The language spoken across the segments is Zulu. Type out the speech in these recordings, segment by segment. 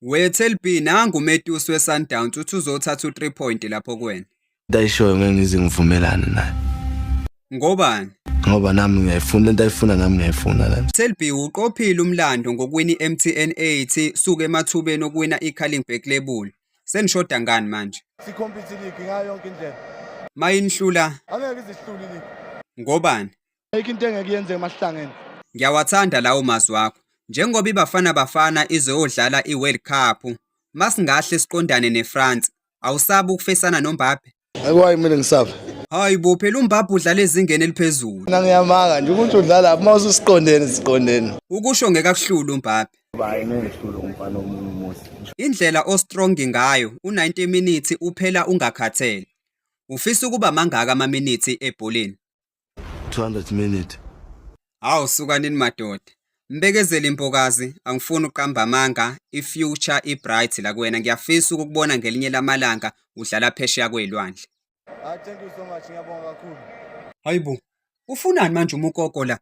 We-Tel B, nangu uMetusi weSundowns, uthi uzothatha u-3 point lapho kuwena. Into ayishoyo ngeke ngize ngivumelane naye. Ngobani? Ngoba nami ngiyayifuna lento ayifuna, nami ngiyayifuna lento. Tel B, uqophile umlando ngokuwina i-MTN 8, suka emathubeni okuwina i-Carling Black Label. Senishoda ngani manje? Si-compete league ngayo yonke indlela. Mayinihlula? Angeke izihlule league. Ngobani? Ayikho into engeke yenzeke masihlangene. Ngiyawathanda lawo mazwi akho. Njengoba iBafana Bafana izoyodlala i-World Cup, masingahle siqondane neFrance, awusabi ukufesana noMbappe? Why kumele ngisabe? Hayi bo, phela uMbappe udlala ezingeni eliphezulu. Mina ngiyamanga nje ukuthi udlala uma ususiqondene siqondene. Ukusho ngeke akuhlule uMbappe. Hayi, ngeke ngihlule umfana omunye umuzi. Indlela o-strong ngayo, u-90 minutes uphela ungakhathele. Ufisa ukuba mangaka amaminithi ebholeni? 200 minute. Hawu, sukanini madoda. Mbekezeli Mbokazi, angifuni uqamba amanga, i-future i-bright la kuwena. Ngiyafisa ukukubona ngelinye lamalanga udlala phesheya kwezilwandle. Ah, thank you so much, ngiyabonga kakhulu. Hayibo, ufunani manje uMukoko la?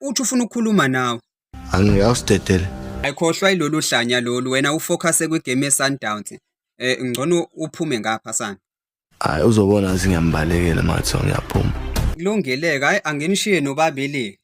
Uthi ufuna ukukhuluma nawe. Angiyawusidedele. Ayikhohlwa ilolu hlanya lolu, wena u-focus kwi-game ye-Sundowns. Ngcono uphume ngapha sana. Hayi, uzobona ukuthi ngiyambalekela uma kuthiwa ngiyaphuma. Kulungile-ke, hayi anginishiye nobabili.